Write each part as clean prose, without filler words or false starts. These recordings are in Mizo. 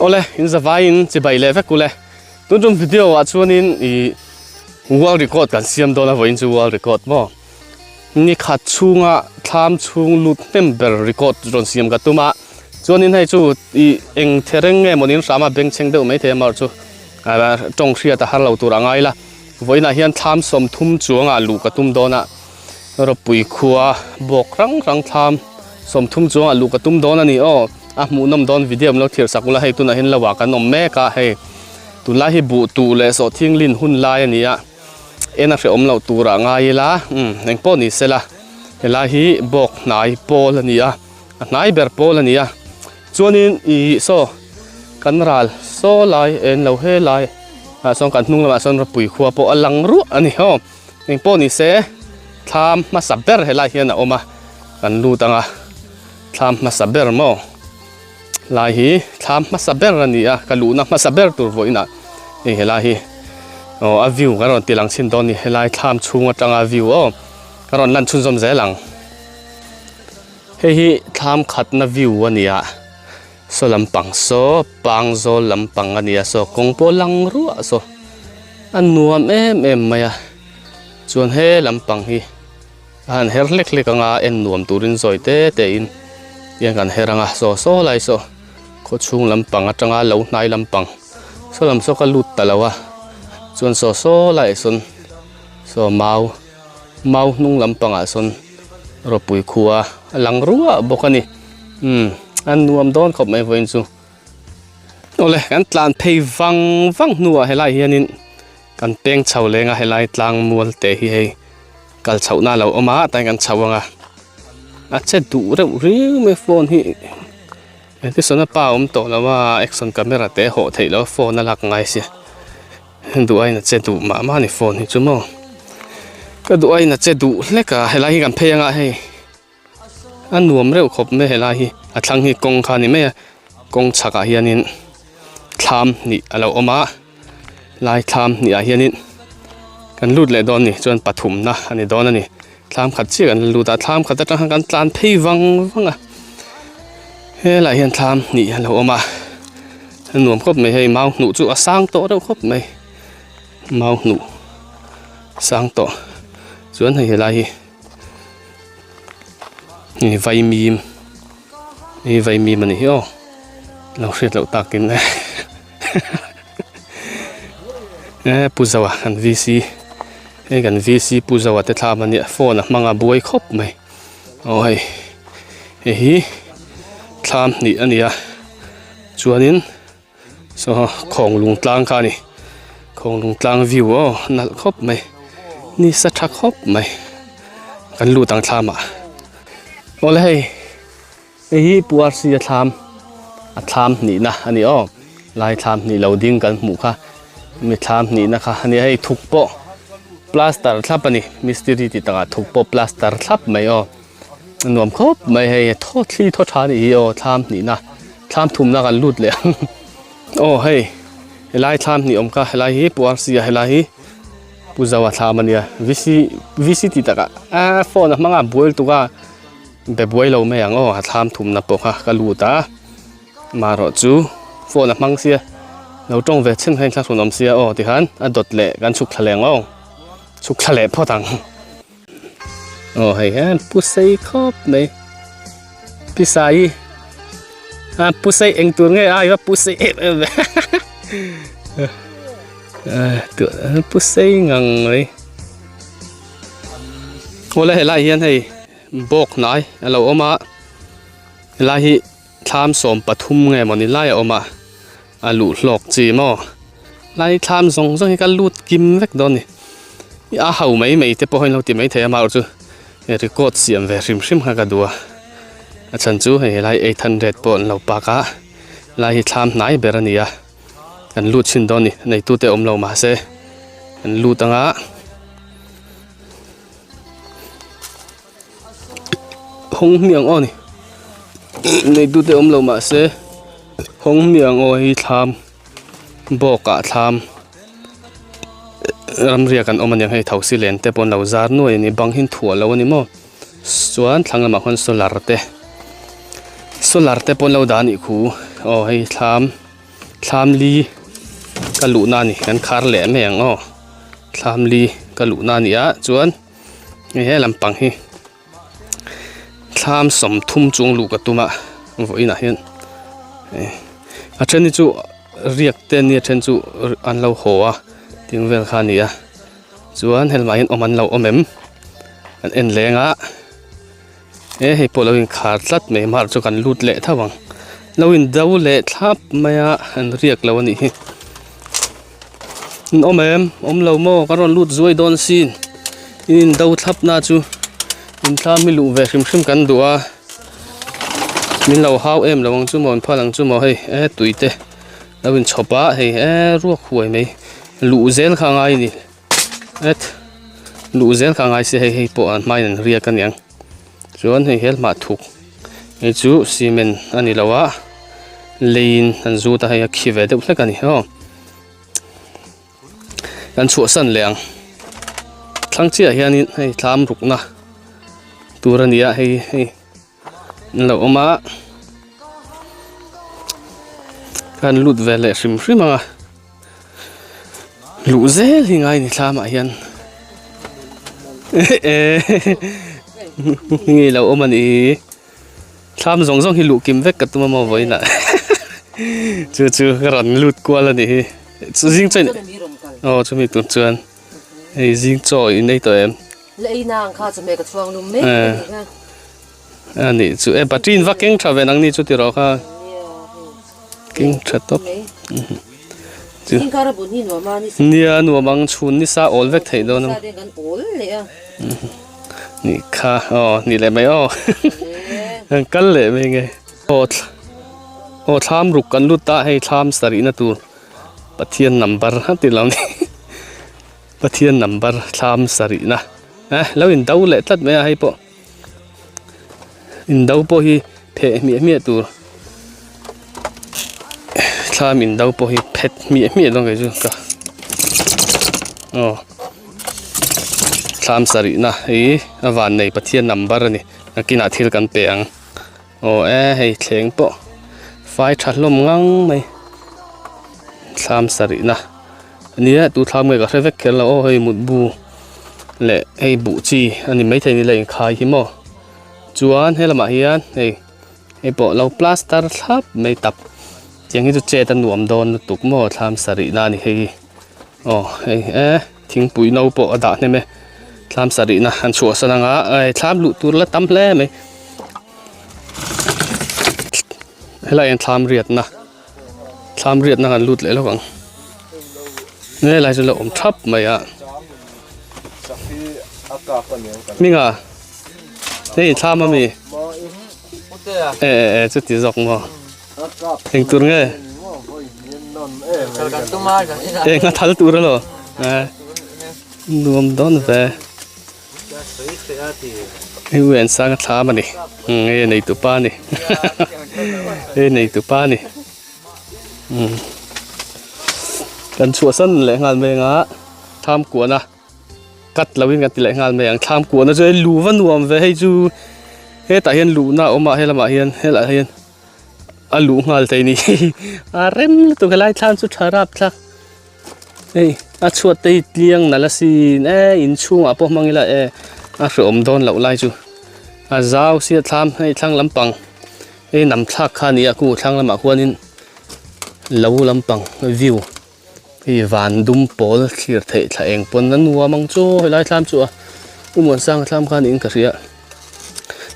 Awle, in zavaiin chibai leh vek ule. Tun tum video ah chuanin ih world record kan siam dawn a vawiin chu world record maw. Ni khat chhunga thlam chhung lut hnem ber record rawn siam ka tum a. Chuanin hei chu ih eng thereng nge mawni in hram a bengchheng deuh maithei a mar chu tawng hriat a har lo tur a ngai la. Vawiinah hian thlam 30 chuangah luh ka tum dawn a. Ropui khua bawk hrang hrang thlam 30 chuangah luh ka tum dawn a ni aw. A hmuhnawm dawn video min lo thlir sak ula hei tunah hian lo ah kan awm mek a hei tunlai hi buh tuh leh sawhthing lin hun lai a ni a en a hrehawm loh turah ngai ila umm engpawh ni sela helai hi bawk hnai pawl a ni a a hnai ber pawl a ni a chuanin ih saw kan ral saw lai en lo he lai ah sawn kan hnung lamah sawn ropui khua pawh a lang ruah a ni aw. Engpawh ni se thlam hmasa ber helai hian a awm a, kan lut ang a, thlam hmasa ber maw lai hi thlam hmasa ber a ni a, ka luhna hmasa ber tur vawiinah hei helai hi aw a view ka rawn ti lang chhin dawn a ni, helai thlam chhung atanga view aw ka rawn lan chhunzawm zel ang. Hei hi thlam khatna view a ni a, saw lampang saw pangzawl lampang a ni a saw kawng pawh lang ruah saw a nuam em em mai a chuan he lampang hi a han her hlek hlek anga en nuam turin zawi te te in tiang kan her anga saw saw lai saw khaw chhung lampang atanga lo hnai lampang saw lam saw ka lut ta lo a chuan saw saw lai sawn saw mau. Mau hnung lampangah sawn ropui khua a lang ruah bawk a ni. Umm a nuam dawn khawp mai vawiin chu. Awle kan tlan phei vang vang hnuah helai hianin kan peng chho leng a helai tlang mual te hi hei kal chhohna a lo awm a tah hian kan chho ang a. A che duh reuh riu mai phone hi engtin sawn a pa a awm tawh lo a action camera te a hawh theih loh a phone a lak ngai sia. Duh aiin a che duh mah mah a ni phone hi chu maw ka duh aiin a che duh hlek a helai hi kan phei anga hei a nuam reuh khawp mai helai hi a thlang hi kawng kha a ni mai a kawng chhakah hianin thlam hnih a lo awm a lai thlam hnih ah hianin kan lut leh dawn a ni chuan pathumna a ni dawn a ni thlam khat chiah kan la lut a thlam khat atang khan kan tlan phei vang vang a helaiah hian thlam hnih a lo awm a a nuam khawp mai hei mau hnuh chu a sang tawh reuh khawp mai mau hnuh sang tawh chuan hei helai hi hei vaimim hei vaimim a ni hi aw lo hriat loh takin e pu zoa kan vc hei kan vc pu zoa te thlam a nia phone a hmang a buai khawp mai aw hei hei hi thlam hnih a ni a chuanin saw khawng lung tlang kha a ni khawng lung tlang view aw nalh khawp mai ni sa tha khawp mai kan lut ang thlam ah awle hei. Hei hi Pu RC a thlam a thlam hnihna a ni aw lai thlam hnih lo ding kan hmuh kha mi thlam hnihna kha a ni a hei thuk pawh plaster thlap a ni mistiri tih takah thuk pawh plaster thlap mai aw a nuam khawp mai hei thaw thli thaw tha a nih hi aw thlam hnihna thlam thumna kan lut leh ang aw hei helai thlam hnih awm kha helai hi Pu RC a helai hi Pu Zoa thlam a nia VC VC tih takah a phone a hmang a buai lutuk a. Be buai lo mai ang aw a thlam thumna pawh kha ka lut a marawh chu phone a hmang sia lo tawng ve chhen kha in thlahrun awm sia aw tikhan a dawt leh kan chhuk thla leh ang aw chhuk thla leh phawt ang aw hei hian pu sei khawp mai pi sai a pu sei eng tur nge a pu sei em em ve pu sei ngang mai awle helai hian hei. Bawk hnai a lo awm a, helai hi thlam 13 nge mawni lai a awm a, a luh hlawk chi maw lai thlam zawng zawng hi ka lut kim vek dawn a ni, a ho mai mai te pawh hi an lo ti mai thei a amaherawhchu record siam ve hrim hrim kha ka duh a, a chhan chu hei helai 800 pawh an lo park a, helai hi thlam hnai ber a ni a. Kan lut chhin dawn a ni neitute awm lo mahse kan lut anga. Hawng hmiang aw ni neitu te awm lo mahse hawng hmiang aw hi thlam bawk ah thlam ramriak an awm aniang hei thosi len te pawh an lo zar nuai a ni bang hi an thuah lo a ni maw chuan thlang lamah khuan solar te solar te pawh an lo dah a nih khu aw hei thlam. Thlam li ka luhna a ni kan khar leh mai ang aw thlam li ka luhna a ni a chuan hei he lampang hi thlam 30 chung luh ka tum a vawiinah hian a then hi chu riak te an nia a then chu an lo haw a ting vel kha a ni a chuan helmah hian awm an lo awm em an en leng a. E hei pawh lo inkhar tlat mai mar chu kan lut leh tho ang lo in do leh thlap mai a an riak lo a nih hi in awm em awm lo maw ka rawn lut zuai dawn sin in in do thlap na chu in thlam hi luh ve hrim hrim kan duh a min lo hau em lo ang chu maw in phal ang chu maw hei e tui te lo in chhawp a hei e ruak huai mai luh zel kha a ngai a ni. Het luh zel kha ngai se hei hei pawh an hmain an riak aniang chuan hei helmah thuk hei chu cement a ni lo a leiin an zut a hei a khi ve deuh hlek a ni aw kan chhuahsan leh ang thlang chiah hianin hei thlam rukna tur a ni a hei hei an lo awm a kan lut ve leh hrim hrim ang a luh zel hi ngai ni thlam ah hian nge lo awm a ni thlam zawng zawng hi luh kim vek ka tum a maw vawiin ah chu chu ka rawn lut kual a nih hi zing chuan aw chumi tur chuan hei zing chaw in ei tawh em. La ei nang kha chawhmeh ka chhuang lum mek a nih kha. A nih chu e battery in va keng tha ve nang ni chu tiraw kha. Keng tha tawp. Zingkar a bun hi nuam a ni. Nia nuam ang chhun ni sa awl vek theih dawn a. Sa te kan awl leh a. Ni kha aw ni leh mai aw. Kan kal leh mai nge. Aw aw thlam ruk kan lut ta hei thlam sarihna tur Pathian number a ti lo ni. Pathian number thlam sarihna eh lo in do leh tlat mai a hei pawh in do pawh hi pheh hmiah hmiah tur thlam in do pawh hi phet hmiah hmiah dawn kei chu ka aw thlam sarihna hi a van nei Pathian number a ni nakinah thil kan pe ang aw e hei thleng pawh fai tha hlawm ngang mai thlam sarihna. Nia tu thlam nge ka hre vek kher lo aw hei mutbu leh hei buh chi a ni maithei ni la inkhai hi maw chuan he lamah hian hei hei pawh lo plaster thlap mai tap tiang hi chu chet a nuam dawn lutuk maw thlam sarih na a ni hei aw hei e thingpui no pawh a dah hnem e thlam sarih na an chhuahsan anga hei thlam luh tur la tam hle mai helaiah hian thlam riatna. Thlam riatna kan lut leh lawk ang. Nge lai chu la awm thap mai a. Minga hei thlam ami e e e chuti zawk maw eng tur nge eng a thal tur alo e nuam dawn ve Hei u en sang a thlam a ni hei a neitu pa a ni hei a neitu pa a ni umm kan chhuahsan leh nghal mai anga thlam kuahna cut lo in kan ti leh nghal mai ang thlam kuahna chu hei lu va nuam ve hei chu hetah hian luhna a awm a helamah hian helaiah hian a luh nghal thei a ni a rem lutuk helai thlam chu tha rapthlak. Hei a chhuat te hi tliang nalh asin e inchhungah pawh hmang ila e a hreawm dawn loh lai chu a zau sia thlam hei thlang lampang hei nam thlak kha a ni a khu thlang lamah khuanin lo lampang view hei van dum pawl thlir theih thla eng pawn a nuam ang chu helai thlam chu a u Muansanga thlam kha niin ka hria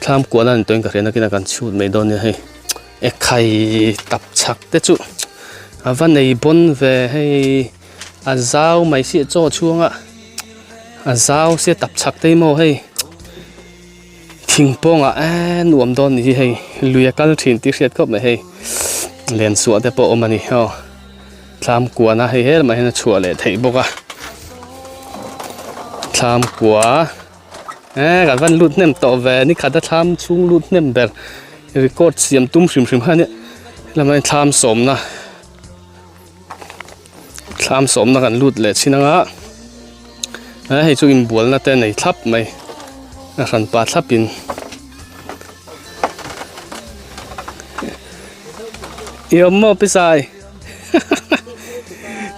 thlam kual a ni tawhin ka hria nakinah kan chhut mai dawn nia hei. Ekhai tap chhak te chu a va nei bawn ve hei a zau mai si chaw chhung a a zau sia tap chhak te hi maw hei thing pawngah eee nuam dawn ni hi hei lui a kal thin tih hriat khawp mai hei len suah te pawh a awm a ni aw thlam kuan a hei helamah hian a chhuah leh theih bawk a thlam kua. Eh kan van lut hnem tawh ve ni khat a thlam chhung lut hnem ber record siam tum hrim hrim kha ania helamah hian thlam sawmna thlam sawmna kan lut leh chin anga eh hei chu inbualna te nei thlap mai a hranpa thlapin i awm maw pisai.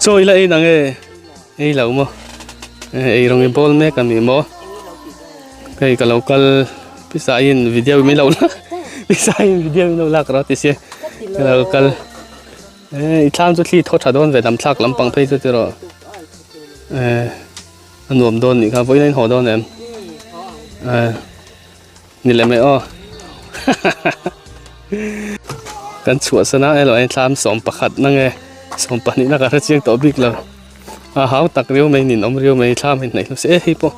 Chaw ila ei nang e. Ei lo maw. Ei rawng i bawl mek a ni maw. Hei ka lo kal pisaiin video min lo la pisaiin video min lo lak rawh ti sia ka lo kal i thlam chu thli thaw tha dawn ve dam thlak lampang phei chu tiraw a nuam dawn nih kha vawiin a inhaw dawn em ni leh mai aw kan chhuahsan a elo en thlam 11 na nge 12 na ka hre chiang tawh bik lo a hau tak riau mai nin awm riau mai thlam hi hnaih hlawm e hei pawh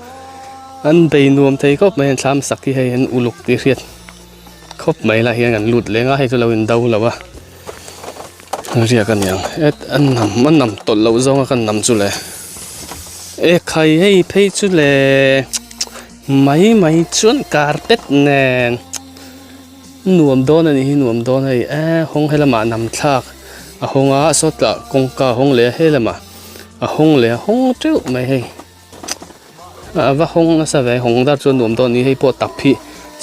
an bei nuam thei khawp mai an thlam sak hi hei an uluk tih hriat khawp mai lah hian an lut leng a hei chu lo in do lo a riak a niang het an nam an nam tawlh loh zawng a kan nam chu le e khai hei phei chu le. Mai mai chuan carpet nen nuam dawn a nih hi nuam dawn a ni e hawng helamah nam thlak a hawng a sawtah kawngka a hawng leh a helamah a hawng leh a hawng teuh mai hei a va hawng nasa ve hawng dar chuan nuam dawn a ni hei pawh tap hi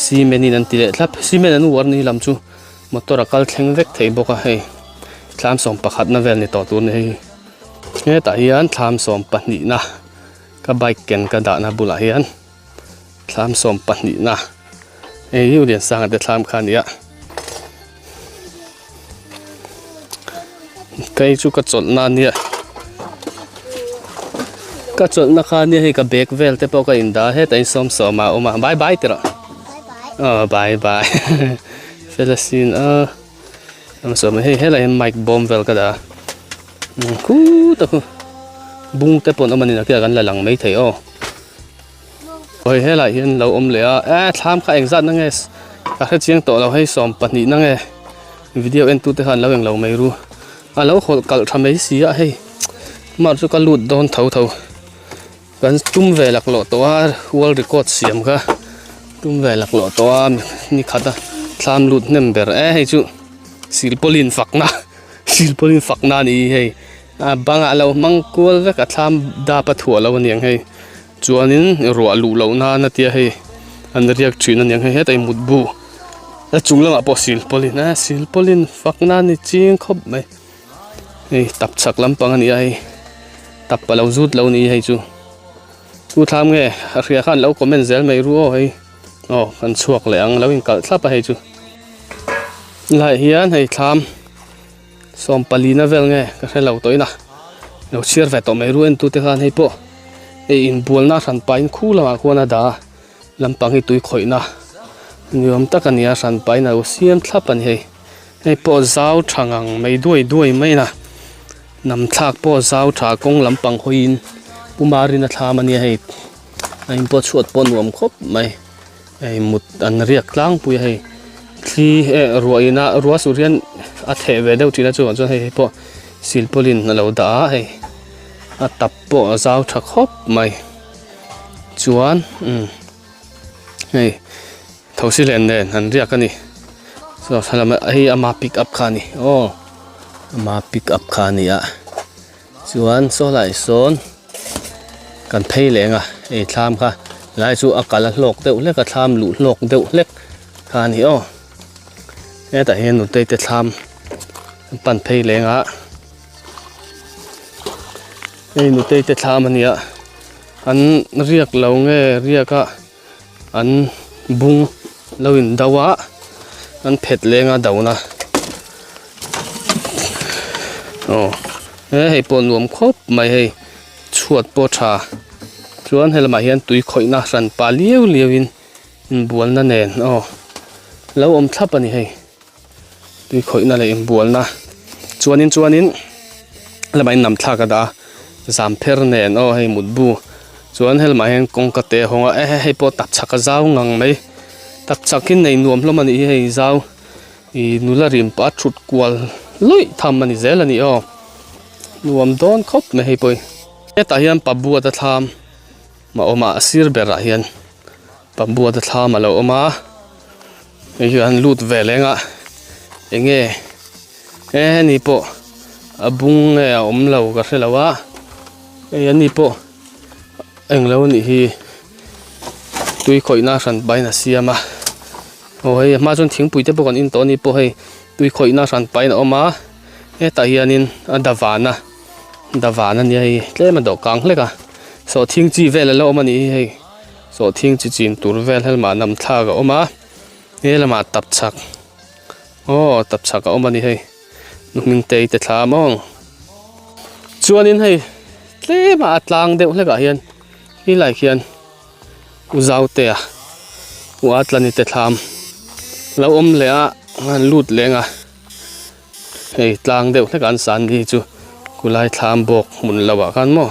cement in an ti leh thlap cement an uar ni lam chu motor a kal thleng vek thei bawk a hei thlam 11 na vel ni tawh tur a ni hei hetah hian thlam 12 na. Ka bike ken ka dahna bulah hian thlam 12 na hei hi Liansanga te thlam kha a ni a kei chu ka chawlhna a nia ka chawlhna kha a nia hei ka bag vel te pawh ka indah a hetah hian sawmsawm a awm a bye bye ti rawh aw bye bye fel asin a sawmsawm hei helaiah hian mic bawm vel ka dah a. Khutah khu bung te pawh an awm a ni nakih ah kan la lang maithei aw hawi helaiah hian lo awm leh a eh thlam kha engzat na nge ka hre chiang tawh lo hei 12 na nge video en tu te khan lo englo mai ru a lo hawlh kalh tha mai si a hei mar chu ka lut dawn tho tho kan tum ve laklawh tawh a world record siam kha tum ve laklawh tawh a ni khat a thlam lut hnem ber e hei chu silpawlin fakna. Silpawlin fakna a ni hi hei a bangah lo hmang kual vek a thlam dap a thuah lo a niang hei chuanin ruah luh loh nan a tia hei an riak thin a niang hei hetah hi mutbu a chung lamah pawh silpawlin a silpawlin fakna a ni ching khawp mai hei tap chhak lampang a ni a hei tap a lo zut lo a ni hei chu chu thlam nge a hria khan lo comment zel mai ru aw hei aw kan chhuak leh ang lo inkalh thlap a hei chu. Helaiah hian hei thlam 14 na vel nge ka hre lo tawh in a lo chhiar ve tawh mai ru en tute khan hei pawh hei inbualna hran pahin khu lamah khuan a dah a lampang hi tui khawihna ni awm tak a ni a hran pahin a lo siam thlap a ni hei hei pawh zau tha ngang mai duai duai mai a nam thlak pawh zau tha kawng lampang hawiin Pumarina thlam a nia hei a inpawh chhuat pawh nuam khawp mai. Hei mut an riak tlangpui a hei thli eh ruah ina ruah sur hian a theh ve deuh thin a chuvang chuan hei hei pawh silpawlin a lo dah a hei a tap pawh a zau tha khawp mai chuan umm hei thosi len nen an riak a ni saw thlalama hei ama pick up kha a ni aw ama pick up kha a ni a Chuan saw lai sawn kan phei leh ang a hei thlam kha lai chu a kal a hlawk deuh hlek a thlam luh hlawk deuh hlek kha a ni aw hetah hian nutei te thlam an pan phei leh ang a hei nutei te thlam a ni a an riak lo nge riak a an bung lo in do a an phet leng a do na aw he hei pawh nuam khawp mai hei chhuat pawh tha chuan helamah hian tui khawihna hran pa liau liau in inbualna nen aw lo awm thlap a ni hei. Tui khawihna leh inbualna chuanin chuanin lamah in nam thlak a dah a zam pher nen aw hei mutbu chuan helamah hian kawngka te a hawng a e hei pawh tapchhak a zau ngang mai tapchhak hi nei nuam hlawm a nih hi hei zau ih nula rim pah a thut kual luih tham a ni zel a ni aw nuam dawn khawp mai hei pawh hi hetah hian pabuat a thlam a awm a a sir berah hian pabuat a thlam a lo awm a. Hei hi an lut ve leng a enge he heni pawh a bung nge a awm lo ka hre lo a hei ani pawh englo a nih hi tui khawihna hran pahin a siam a aw hei a hma chuan thingpui te pawh kan in tawh a ni pawh hei tui khawihna hran pahin a awm a. Hetah hianin a davana davan a nia hei tlem a dawhkang hlek a sawhthing chi vel a la awm a nih hi hei sawhthing chi chin tur vel helmah nam thlak a awm a he lamah tapchhak aw tapchhak a awm a ni hei nu hming te te thla maw chuanin hei tlem a tlang deuh hlek ah hian helai khian. U Zautea U Atlani te thlam lo awm leh a an lut leng a hei tlang deuh hlek an san ni chu kulai thlam bawk hmun lo ah khan maw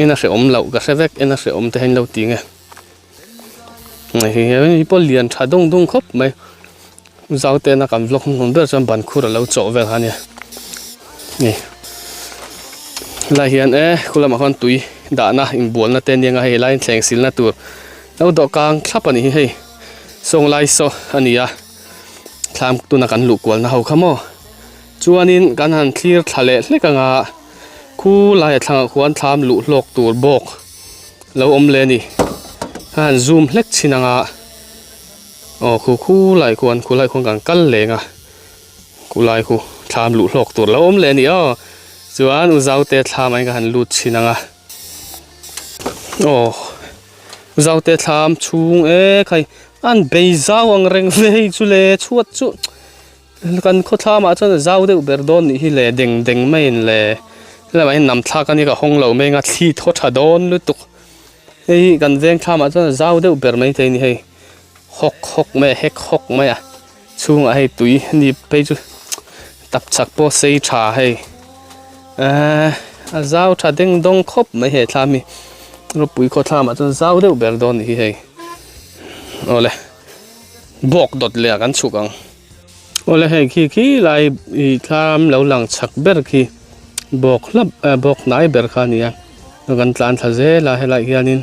en a hrehawm loh ka hre vek en a hrehawm te hian lo ti nge hei hi pawh lian tha dawng dawng khawp mai U Zautea na kan vlog hnuhnawm ber chuan ban khur a lo chawh vel kha a nia. Helai hian e khu lamah khuan tui dahna inbualna te ania hei helai thleng silna tur lo dawh kang thlap a nih hi hei sawng lai saw a ni a thlam tuna kan luh kualna ho kha maw chuanin kan han thlir thla leh hlek anga khu laia thlangah khuan thlam luh hlawk tur bawk lo awm leh a ni a han zoom hlek chhin anga aw khu khu lai khuan khu lai khuan kan kal leng a. Khulai khu thlam luh hlawk tur lo awm leh a ni aw. Chuan u Zaute thlam ah hian ka han lut chhin ang a. Aw u Zaute thlam chhung e khai an bei zau ang reng ve hei chu le chhuat chu kan khaw thlam ah chuan a zau deuh ber dawn nih hi le deng deng maiin le helamah hian nam thlak a nia ka hawng lo mai ang a thli thaw tha dawn lutuk hei hi kan veng thlam ah chuan a zau deuh ber maithei a ni hei hawk hawk mai a hek hawk mai a. Chhungah hei tui ni phei chu tap chak pawh sei tha hei ehh a zau tha deng dawng khawp mai he thlam hi ropui khaw thlamah chuan zau deuh ber dawn nih hi hei awle bawk dawt leh ah kan chhuk ang awle hei khi khi lai ih thlam lo lang chak ber khi bawk hlap eh bawk hnai ber kha a ni a kan tlan thla zel a helaiah hianin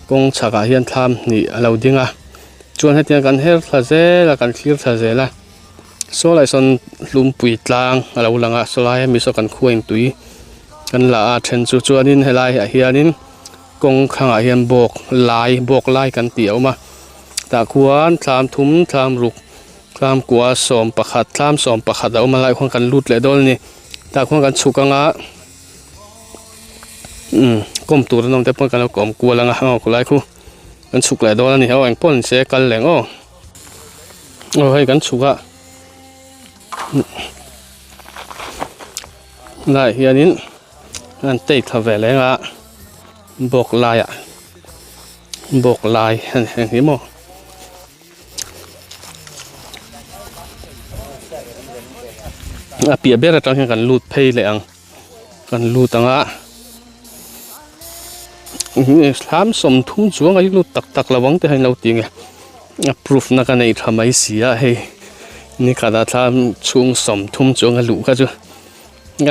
kawng chhakah hian thlam hnih a lo ding a. Chuan hetiang kan her thla zel a kan thlir thla zel a saw lai sawn hlumpui tlang a lo lang a saw lai ami saw kan khuain tui kan la a then chu chuanin helai ah hianin kawng thlangah hian bawk lai bawk lai kan tih a awm a tah khuan thlam thum thlam ruk thlam kua 11 thlam 11 a awm a lai khuan kan lut leh dawn a ni tah khuan kan chhuk anga umm kawm tur an awm te pawh kan lo kawm kual anga aw khulai khu. Kan chhuk leh dawn a ni aw engpawh ni se kal leng aw aw hei kan chhuk a laiah hianin an tei thla ve leng a bawk laiah bawk lai a ni heng hi maw. A piah ber atang hian kan lut phei leh ang. Kan lut ang a thlam 30 chuang a lut tak tak lo ang te hian lo ti nge a proof na ka nei tha mai si a hei nikhat ah thlam chhung 30 chuang a luh kha chu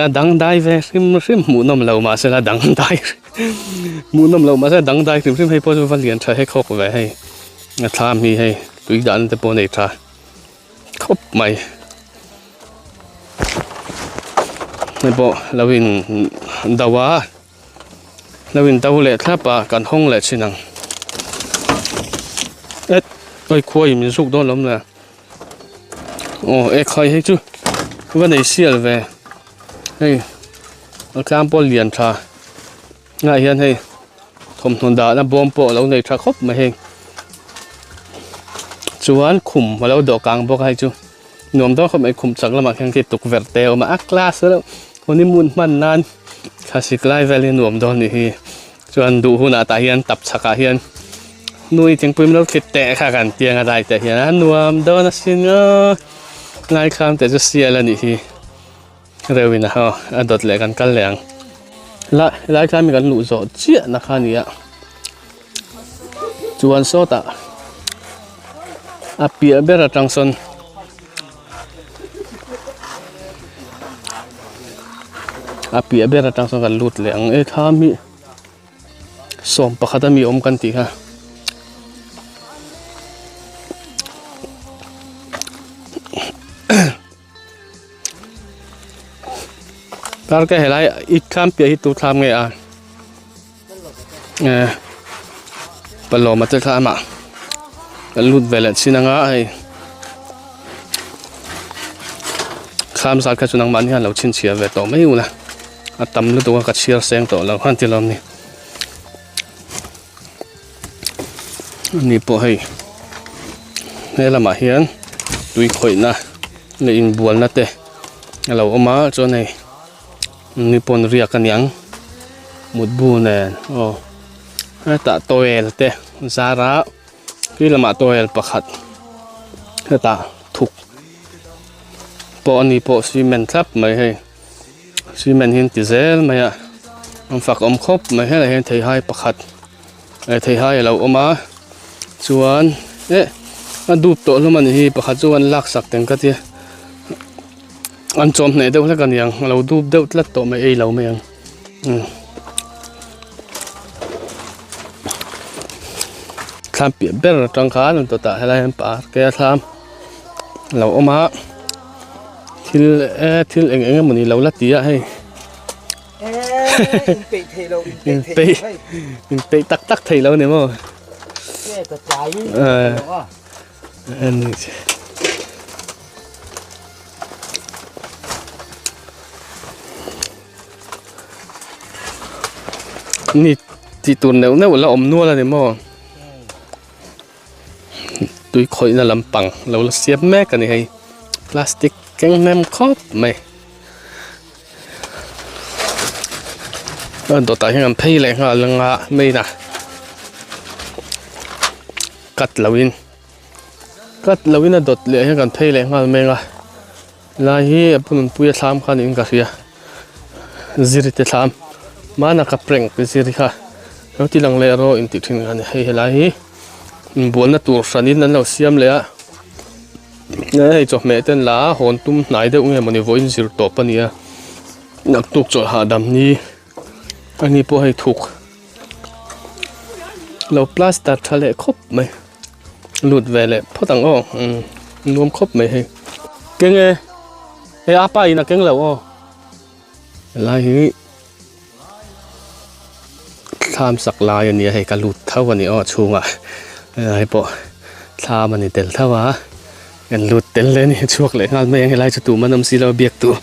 a dang dai ve hrim hrim hmuh nawm lo mahse la dang dai hmuh nawm lo mahse dang dai hrim hrim hei pawh chu va lian tha hek hawk ve hei a thlam hi hei tui dan te pawh nei tha. Khawp mai hei pawh lo in do a lo in do leh thlap a kan hawng leh thin ang et oi khuai min zuk dawn lawm le aw e khai hei chu va nei sial ve hei a tlang pawh lian tha Tunah hian hei thawmhnaw dahna bawm pawh a lo nei tha khawp mai hei chuan khum a lo dawh kang bawk a hei chu nuam dawn khawp mai khum chak lamah khian khi tukverh te a awm a a class reuh honeymoon hman nan thlasik lai vel hi nuam dawn nih hi chuan duh hunah tah hian tap chhakah hian nui thingpui min lo thlit teh kha kan tiang a dai teh hian a nuam dawn asin aw ngaithlam teh chu sial a nih hi. Reuin a aw a dawt leh kan kal leh ang la helai tlai mi kan luh zawh chiah na kha a ni a chuan sawtah a piah ber atang sawn a piah ber atang sawn kan lut leh ang e thlam hi 11 a mi awm kan tih kha. Tar ka helai i thlam piah hi tu thlam nge a eh palawma te thlam ah kan lut ve leh chin anga hei. Thlam zat kha chu nangmahni hian lo chhinchhiah ve tawh mai ula a tam lutuk a ka chhiar seng tawh lo khan ti lawm ni. Ani pawh hei he lamah hian tui khawihna leh inbualna te a lo awm a chuan hei ni pawn riak a niang mutbu nen aw hetah towel te zar a khi lamah towel pakhat hetah thuk pawh ani pawh cement thlap mai hei. Cement hi an ti zel mai a an fak awm khawp mai helaiah hian theihai pakhat eh theihai a lo awm a chuan eh a dup tawh hlawm a ni hi pakhat chu an laksak teng ka tia an chawm hneh deuh hlek a niang a lo dup deuh tlat tawh mai ei lo mai ang umm thlam piah ber atang khan an tawtah helai hian park a thlam a lo awm a. Thil e thil eng eng emawni lo la ti a hei. Inpeih inpeih tak tak thei lo ni maw. Ni tih tur neuh neuh la awm nual a ni maw. Tui khawihna lampang lo la siam mek a ni hei plastic keng hnem khawp mai a dawtah hian an phei leh nghal ang a main a cut lo in cut lo in a dawt leh hian kan phei leh nghal mai ang a lai hi a pu nunpuia thlam kha niin ka hria ziri te thlam hmana ka prank ziri kha lo ti lang leh rawh intih thin kha a ni hei helai hi inbualna tur hranin an lo siam leh a hei chawhmeh te an la a hawn tum hnai deuh nge mawni vawiin zir tawp a ni a naktuk chawlh hahdam ni a ni pawh hei thuk lo plaster tha leh khawp mai. Lut ve leh phawt ang aw umm nuam khawp mai hei keng e hei a pa in a keng lo aw helai hi thlam sak lai a nia hei ka lut tho a ni aw a chhungah helai pawh thlam a ni tel tho a kan lut tel leh a ni chhuak leh nghal mai ang helai chu tumah an awm si lo a biak tur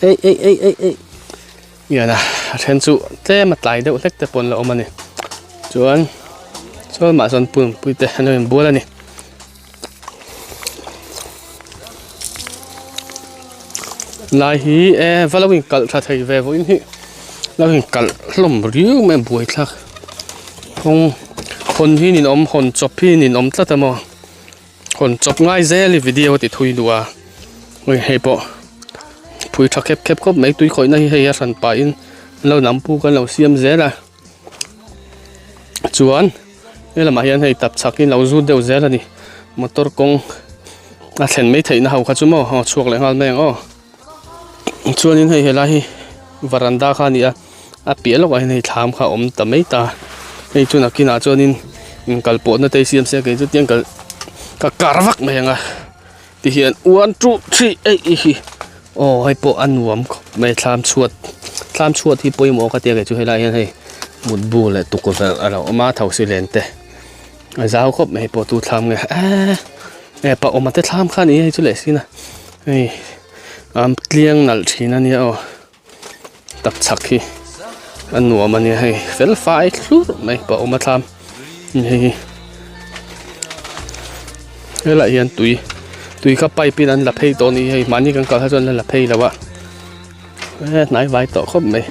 ei ei ei ei ei Hian a a then chu tlem a tlai deuh hlek te pawh an la awm a ni chuan chuan mah chuan pumpui te an lo inbual a ni. Lai hi e va lo inkalh tha thei ve vawiin hi lo inkalh hlawm riau mai a buaithlak kawng hawn hi ninawm hawn chawp hi ninawm tlat a maw hawn chawp ngai zel hi video a ti thui duh a. Hei hei pawh phui tha khep khep khawp mai tui khawihna hi hei a hran pahin an lo nam puk an lo siam zel a chuan he lamah hian hei tap chhak in lo zut deuh zel a ni motor kawng a thlen mai theihna ho kha chu maw aw chhuak leh nghal mai ang aw chuanin hei helai hi varanda kha a ni a a piah lawkah hian hei thlam kha a awm ta mai ta hei chu nakinah chuanin inkal pawhna te siam se kei chu tiang kal ka kar vak mai ang a. Tihian one two three ei i hi aw hei pawh a nuam khawp mai thlam chhuat thlam chhuat hi pawimawh ka tia kei chu helai hian hei mutbu leh tukverh a lo awm a thosi len te a zau khawp mai hei pawh tu thlam nge eee e pa awma te thlam kha a ni hei chu leh sin a hei am tliang nalh thin a nia aw tak chhak hi a nuam a nia hei fel fai thlurh mai pa awm a thlam hei hi helaiah hian tui tui kha pipe in an la phei tawh a ni hei mahni kan kal kha chuan an la phei lo a he hnai vai tawh khawp mai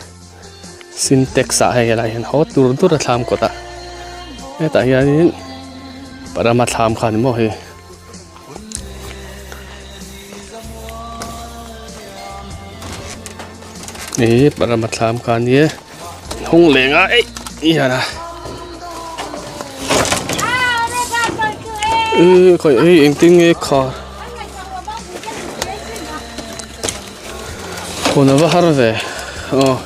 sintex ah hei helaiah hian haw tur dur a thlam kawt a hetah hianin parama thlam kha a ni maw hei. Ih parama thlam kha ania hung leng a eih hian a ih khawi hei engtin nge khar hawn a va har ve aw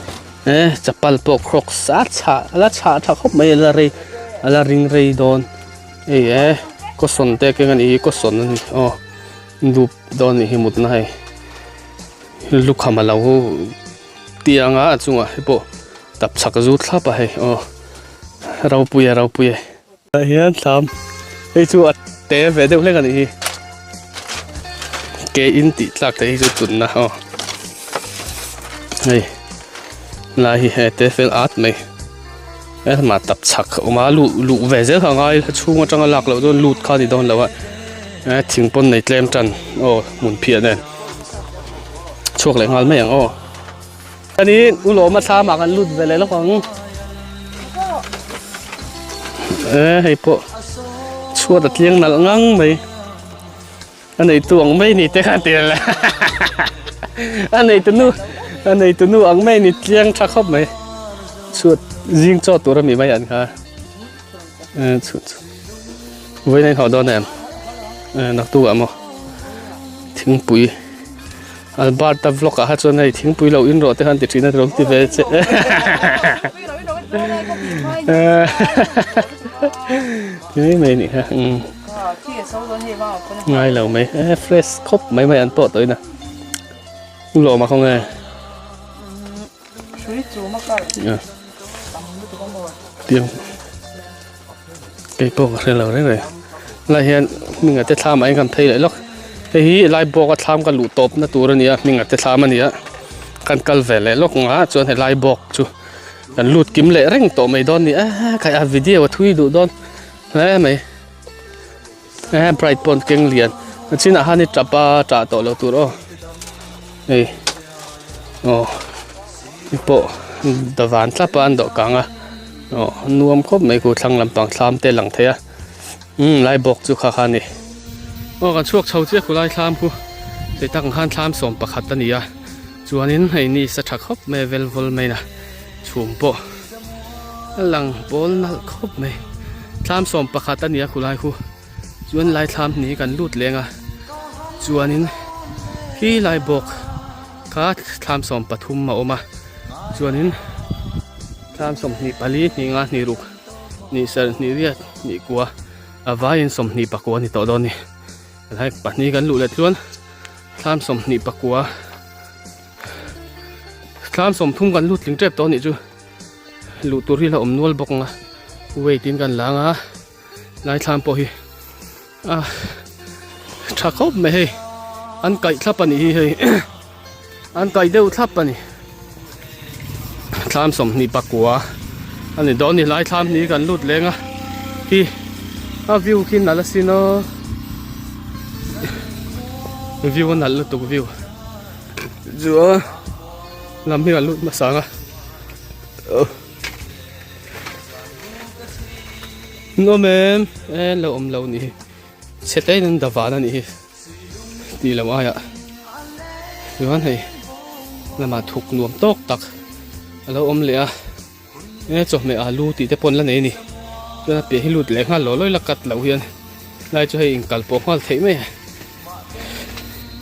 e chapal pawh crocs a chhah a la chhah tha khawp mai a la rei a la ring rei dawn. Hei e caution te keng a nih hi caution a ni aw dup dawn a nih hi mutna hei lukham a lo tiang a a chungah te pawh tap chhak zut thlap a hei aw ropui e ropui e. Tah hian thlam hei chu a te ve deuh hlek a nih hi. Ke in tih tlak te hi chu tunna aw hei lai hi he te fel at mai he mah tap chhak a awm a luh luh ve zel kha a ngai a chhung atanga lak loh chuan lut kha a ni dawn lo a he thing pawn nei tlem tan aw hmun phiah nen chhuak leh nghal mai ang aw. Chuanin u lawma thlam ah kan lut ve leh lawk ang e hei pawh chhuat a tliang nalh ngang mai a neitu ang mai ni te khan tir la a neitu nu a neitu nu ang mai ni tliang tha khawp mai chhuat zing chaw tur ami mai an kha e chhuat chu vawiin a inhawh dawn em e naktuk ah maw thingpui. Alberta vlog ah kha chuan hei thingpui lo in rawh te khan ti thin a rawng ti ve che ti mai mai nih kha umm ngai lo mai e fresh khawp mai mai an pawh tawh in a lawm a khaw nge piang Keipawh ka hre lo reng reng lai hian hminga te thlam ah hian kan phei leh lawk hei hi lai bawk a thlam ka luh tawp na tur a ni a hminga te thlam a ni a kan kal ve leh lawk ang a chuan helai bawk chu kan lut kim leh reng tawh mai dawn a ni a khai a video a thui duh dawn hle mai e bright pawn keng lian a chinah khan i tap a tah tawh lo tur aw hei aw hei pawh davan thlap a an dawh kang a aw nuam khawp mai khu thlang lampang thlam te a lang thei a umm lai bawk chu kha kha a ni aw kan chhuak chho chiah khulai thlam khu hei tak ang khan thlam 11 a ni a chuanin hei ni sa tha khawp mai a vel vawl mai na chhum pawh a lang pawl nalh khawp mai thlam 11 a ni a khulai khu chuan lai thlam hnih kan lut leng a chuanin khi lai bawk kha thlam 13 a awm a chuanin thlam 24 hnih nga hnih ruk hnih serh hnih riat hnih kua a vaiin 29 a ni tawh dawn a ni helai pahnih kan luh leh chuan thlam 29 thlam 30 kan lut tling tep tawh a nih chu luh tur hi la awm nual bawk ang a weight in kan lang a. Laithlam pawh hi a tha khawp mai hei an kaih thlap a nih hi hei an kaih deuh thlap a ni thlam 24 a ni dawn a ni laithlam ni kan lut leng a hi a view khi nalh asin aw view a nalh lutuk view chu a lam hi kan lut hmasa ang a. Nuam em e lo awm lo ni hi chhe te in an davan a nih hi tih loh aiah chuan hei lamah thuk nuam tawk tak a lo awm leh a e chawhmeh alu tih te pawh an la nei a ni chuan a piah hi lut leh nghal law law ila cut loh hian lai chu hei inkal pawh nghal theih mai a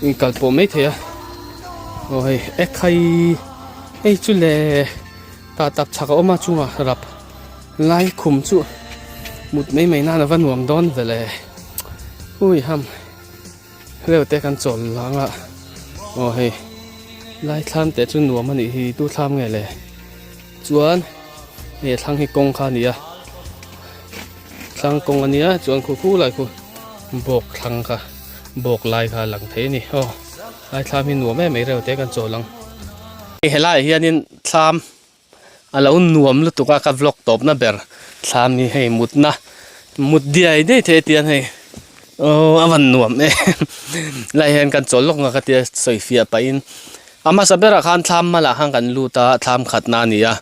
inkal pawh mai thei a aw hei ekhai hei chu le. Tah tak chhak a awm a chungah rap lai khum chu mut mai mai nan a va nuam dawn ve le ui ham reu te kan chawl lang a aw hei lai thlam te chu nuam a nih hi tu thlam nge le chuan hei a thlang hi kawng kha a ni a thlang kawng a nia chuan khu khu lai khu bawk thlang kha bawk lai kha a lang thei a ni aw lai thlam hi nuam em mai reu te kan chawl ang helaiah hianin. Thlam a lo nuam lutuk a ka vlog tawp na ber thlam hi hei mutna mut diai diai thei a tiang hei aww a van nuam em lai hian kan chawl lawk nga ka tia sawi fiah pahin a hmasa berah khan thlam hmalah khan kan lut a thlam khatna a ni a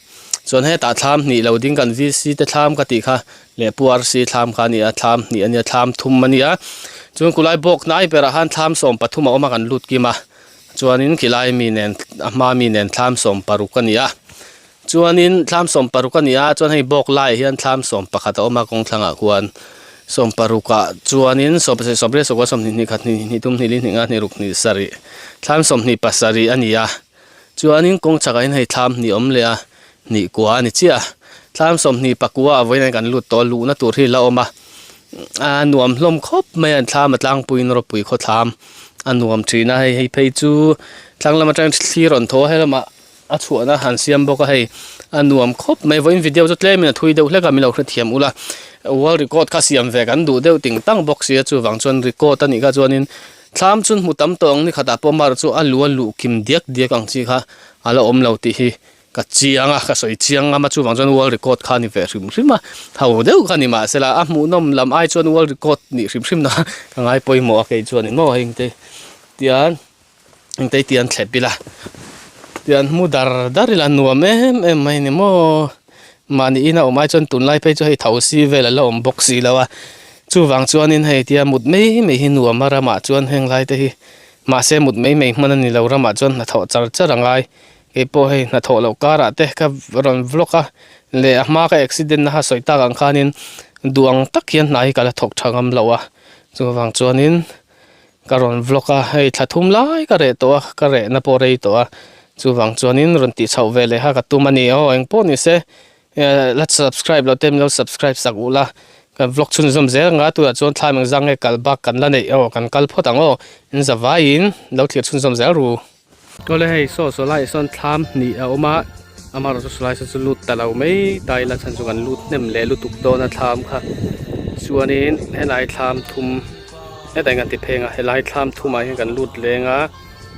chuan hetah thlam hnih lo ding kan V C te thlam ka tih kha leh Pu R C thlam kha a ni a thlam hnih a nia thlam thum a ni a chuan kulai bawk hnai berah khan thlam 13 a awm a kan lut kim a. Chuanin khilai mi nen a hma mi nen thlam 16 a ni a chuanin thlam 16 a ni a chuan hei bawk laiah hian thlam 11 a awm a kawng thlangah khuan 16 ah chuanin 17 sawmriat sawkua sawmhnih hnih khat hnih hnih thum hnih li hnih nga hnih ruk hnih sarih thlam 27 a ni a chuanin kawng chhakah hian hei thlam hnih awm leh a hnih kua a ni chiah a thlam 24 a vawiin kan lut tawh a luhna tur hi la awm a a nuam hlawm khawp mai a an thlam a tlangpuiin rawpui khaw thlam. A nuam thin a hei hei phei chu thlang lam atangin thli rawn thaw a helamah a chhuahna han siam bawk a hei a nuam khawp mai vawiin video chu tlemin a thui deuh hlek a min lo hrethiam ula world record kha siam ve kan duh deuh ting tang bawk sia chuvang chuan record a nih kha chuanin. Thlam chun hmu tam tawh ang ni khatah pawh amaherawh chu a lu a luh kim diak diak ang chi kha a la awm lo tih hi ka chiang a, ka sawi chiang ngam a chuvang chuan world record kha a ni ve hrim hrim a, ho deuh kha ni mahsela a hmuhnawm lam ai chuan world record nih hrim hrim na ka ngai pawimawh a kei chuan maw heng te tian heng te tian thlep ila tian hmu dar dar ila nuam em em mai a ni maw mahni ina awm ai chuan tunlai phei chu hei tho si vel a la awm bawk si lo a chuvang chuanin hei tia mut mai mai hi nuam a ramah chuan heng lai te hi mahse mut mai mai hman a ni lo ramah chuan hnathawh char char a ngai. Kei pawh hei hnathawh loh karah te ka rawn vlog a leh a hma ka accident na kha sawi tak ang khanin duh ang tak hian hna hi ka la thawk tha ngam lo a chuvang chuanin ka rawn vlog a hei thla thum lai ka reh tawh a ka rehna pawh rei tawh a chuvang chuanin rawn tih chhoh ve leh kha ka tum a ni aw engpawh ni se la subscribe loh te min lo subscribe sak uh la kan vlog chhunzawm zel anga tunah chuan thla eng zang nge kal bak kan la neih aw kan kal phawt ang aw in zavaiin lo thlir chhunzawm zel ru. Awle hei saw saw laiah sawn thlam hnih a awm a amaherawhchu saw lai saw chu lut ta lo mai ta ila chhan chu kan lut hnem leh lutuk dawn a thlam kha chuanin helai thlam thum hetah hian kan ti pheng a helai thlam thumah hian kan lut leng a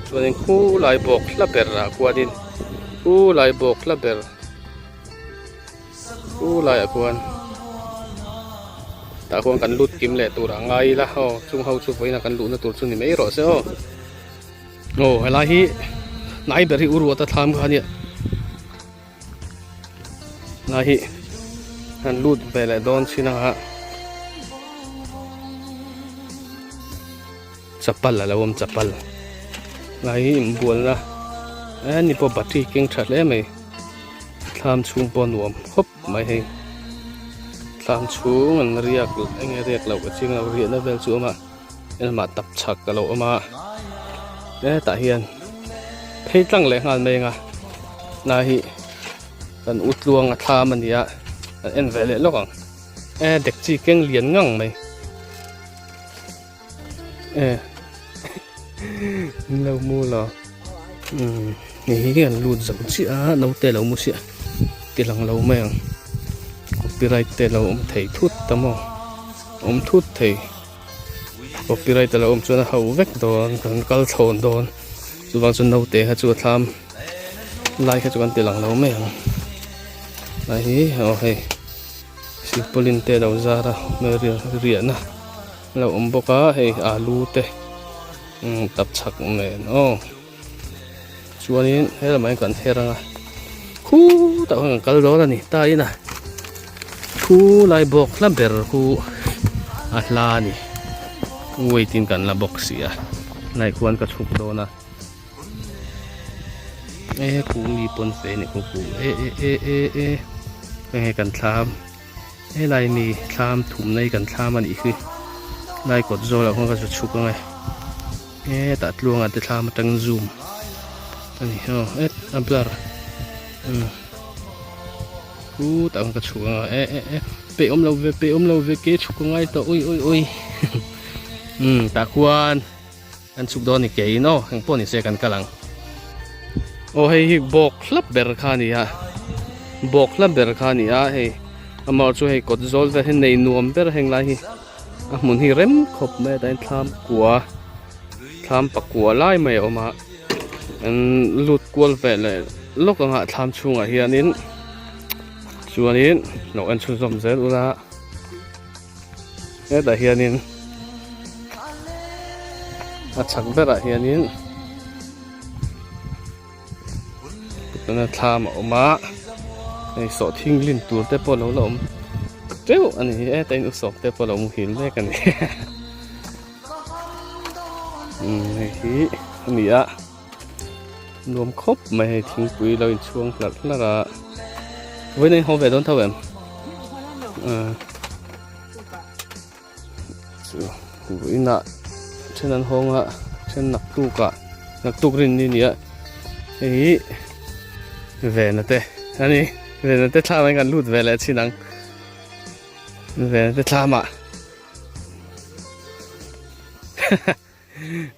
chuanin khulai bawk hla ber ah khuanin khulai bawk hla ber khulaiah khuan tah khuan kan lut kim leh tur a ngai ila aw chung ho chu vawiin a kan luhna tur chu ni mai rawh se aw. Aw helai hi hnai ber hi u ruata thlam kha ania helai hi han lut ve leh dawn chin anga chapal alo awm chapal helai hi inbualna eh ni pawh battery keng tha hle mai thlam chhung pawh nuam khawp mai hei thlam chhung an riak enge riak loh ka ching lo riahna vel chu a awm a. Helmah tap chhak a lo awm a hetah hian phei tlang leh nghal mai ang a lai hi kan u tluang a thlam a ni a kan en ve leh lawk ang e dekchi keng lian ngang mai e lo mu lo umm hei hi an lut zo chiah a naute lo mu siah ti lang lo mai ang copyright te lo awm thei thut ta maw awm thut thei. Copyright a lo awm chuan a ho vek dawn kan kal thlawn dawn chuvang chuan naute kha chu a thlam lai kha chu kan ti lang lo mai ang lai hi aw hei silpaulin te a lo zar a riahna a lo awm bawk a hei alu te umm tapchhak nen aw chuanin helamah hian kan her anga khutah khan kan kal dawn a ni ta in a khu lai bawk hla ber khu a hla a ni weight in kan la bawk si a lai khuan ka chhuk dawn a e khu mi pawn fe a ni khu khu e e e e e heng hi kan thlam helai mi thlam thumna hi kan thlam a nih hi lai kawt zawlah khuan ka zu chhuk ang e. Hetah tluangah te thlam atangin zoom a ni aw het a blur umm khutah khan ka chhuk anga e e e peih awm lo ve peih awm lo ve ke chhuk a ngai tawh ui ui ui umm tah khuan kan chhuk dawn a ni keiin aw eng pawh ni se kan kal ang aw hei hi bawk hlap ber kha a ni a bawk hlap ber kha a ni a hei amaherawhchu hei kawt zawl vel hi nei nuam ber heng lai hi. A hmun hi rem khawp mai a tain thlam kua thlam pakua lai mai a awm a an lut kual ve leh lawk anga thlam chhungah hianin chuanin lo en chhunzawm zel ula hetah hianin a chhak berah hianin tuna thlam a awm a hei sawhthing lin tur te pawh alo la awm teuh a ni heta in usawp te pawh alo muhil mek a ni umm hei hi a ni a nuam khawp mai hei thingpui lo inchhuang hlarh hlarh a vawiin a inhawng ve dawn tho em ah. Chu vawiinah then an hawng a then naktuk ah naktuk rin ni nia hei hi vena te a ni vena te thlam ah hian kan lut ve leh chin ang vena te thlam ah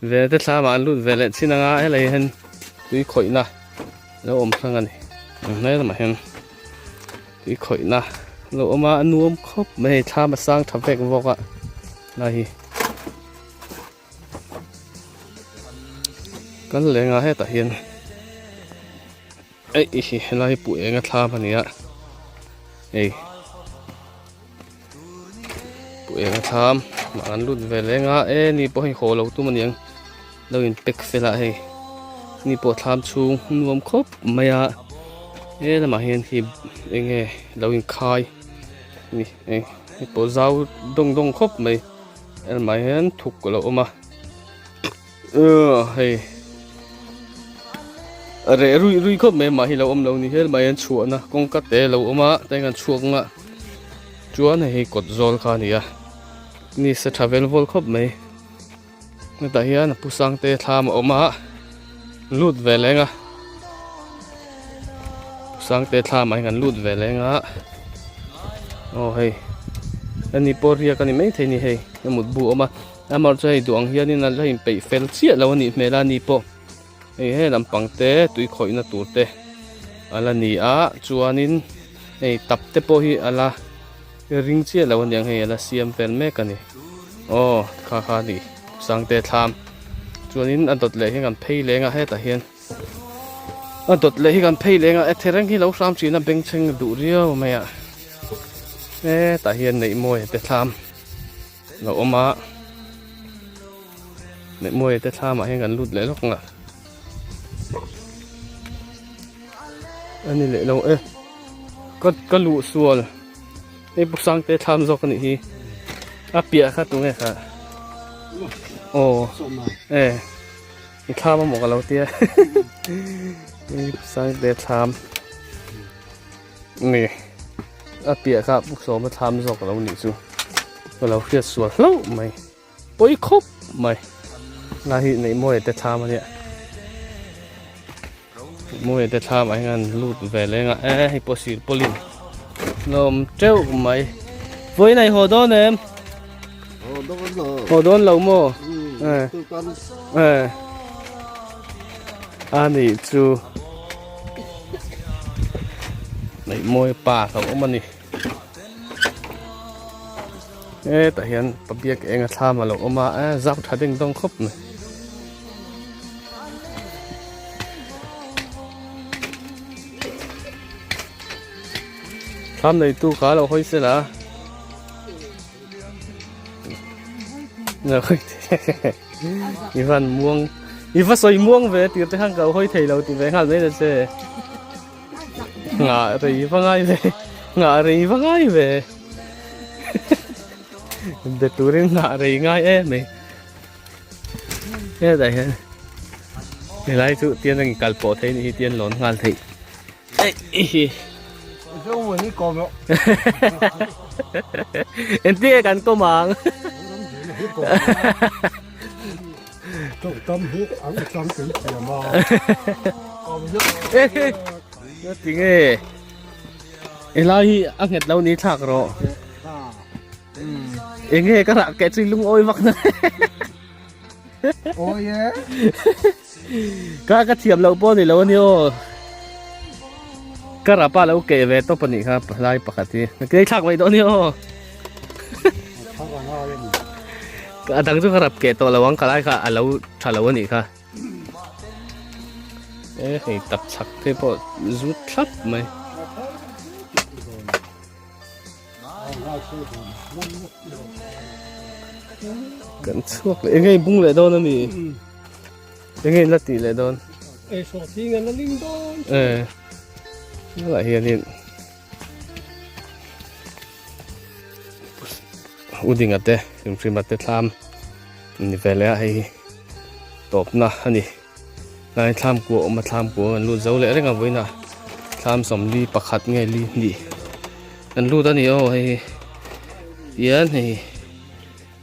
vena te thlam ah an lut ve leh chin ang a helai hian tui khawihna lo awm hrang a ni hnai lamah hian. Tui khawihna lo awm a a nuam khawp mai hei thlam a sang tha vek vawk a lai hi. Kal leng a hetah hian eih hi helai hi puh eng a thlam a ni a hei puh eng a thlam mah an lut ve leng a e ni pawh hei haw lo tum a niang lo in pack fel a hei ni pawh thlam chhung nuam khawp mai a he lamah hian khi eng nge lo in khai a ni hei hei pawh zau dawng dawng khawp mai helamah hian thuk a lo awm a. Hei a reh ruih ruih khawp mai mah hi lo awm lo ni hel mai an chhuahna kawngka te lo awm a teng an chhuak nga chuan hei hi kawt zawl kha a ni a ni se tha vel vawl khawp mai hetah hian a pu sang te thlam a awm a lut ve leng a pu sang te thlam ah hian kan lut ve leng a aw hei ani pawh riak a ni maithei a ni hei a mutbu a awm a. Amaherawhchu chu hei duh ang hianin a la inpeih fel chiah lo a nih hmel a ni pawh hei he lampang te tui khawihna tur te a la ni a chuanin hei tap te pawh hi a la ring chiah lo a niang hei a la siam vel mek a ni aw kha kha a ni sangte thlam chuanin a dawt leh hi kan phei leng a hetah hian a dawt leh hi kan phei leng a e thereng hi lo hram thin a bengchheng duh riau mai a hetah hian neih mawi te thlam. Lo awm a Mehmuaia te thlamah hian kan lut leh lawk ang a a ni leh lo e ka ka luh sual hei pu Sangte thlam zawk a nih hi a piah kha tunge kha aw e i thlam amaw ka lo tia hei pu Sangte thlam Nge a piah kha pu sawma thlam zawk alo nih chu ka lo hriat sual hlauh mai pawi khawp mai lai hi neih mawi te thlam ania mawi te thlam ah hian lut ve leng a e hei pawh sir pawlin lawm teuh mai vawiin a i haw dawn em haw dawn lo maw e e a nih chu. Neih mawi pa ka awm a ni hetah hian pabiak eng a thlam a lo awm a eh zau tha ding dawng khawp mai thlam neitu kha a lo hawi sela I van muang i va sawi muang ve tir te khan ka hawi thei lo ti ve nghal mai ta che ngah rei va ngai ve ngah rei va ngai ve be turin ngah rei ngai em mai hetah hian helai chu tian ang kal pawh thei ni hi tian lawn nghal theih Entir kan kawm ang. Tinge helai hi a nghet lo ni thlak rawh. Enge ka rah keh chu lungawi vak na. Ka ka thiam loh pawh ni lo a ni aw. Ka rapa lo keh ve tawp a nih kha lai pakhat hi. Kei thlak mai dawn ni aw. A dang chu ka rap keh tawh lo ang ka lai kha a lo tha lo a nih kha. E hei tap chhak te pawh zut thlap mai. Kan chhuak leh enge bung leh dawn ami enge in la tih leh dawn e sawhthing an la ling dawn e lah hianin udinga te hrimhrima te thlam ni ve leh a hei hi tawpna a ni. Tlai thlam kua awm a thlam kua an lut zo leh reng a vawiin ah thlam sawmli pakhat nge li hnih an lut a ni aw hei hi tian hei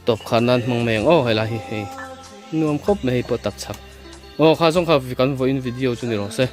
tawp khan nan hmang mai ang aw helai hi hei nuam khawp mai hei pawh tak chak aw kha zawng kha kan vawiin video chu ni rawh se.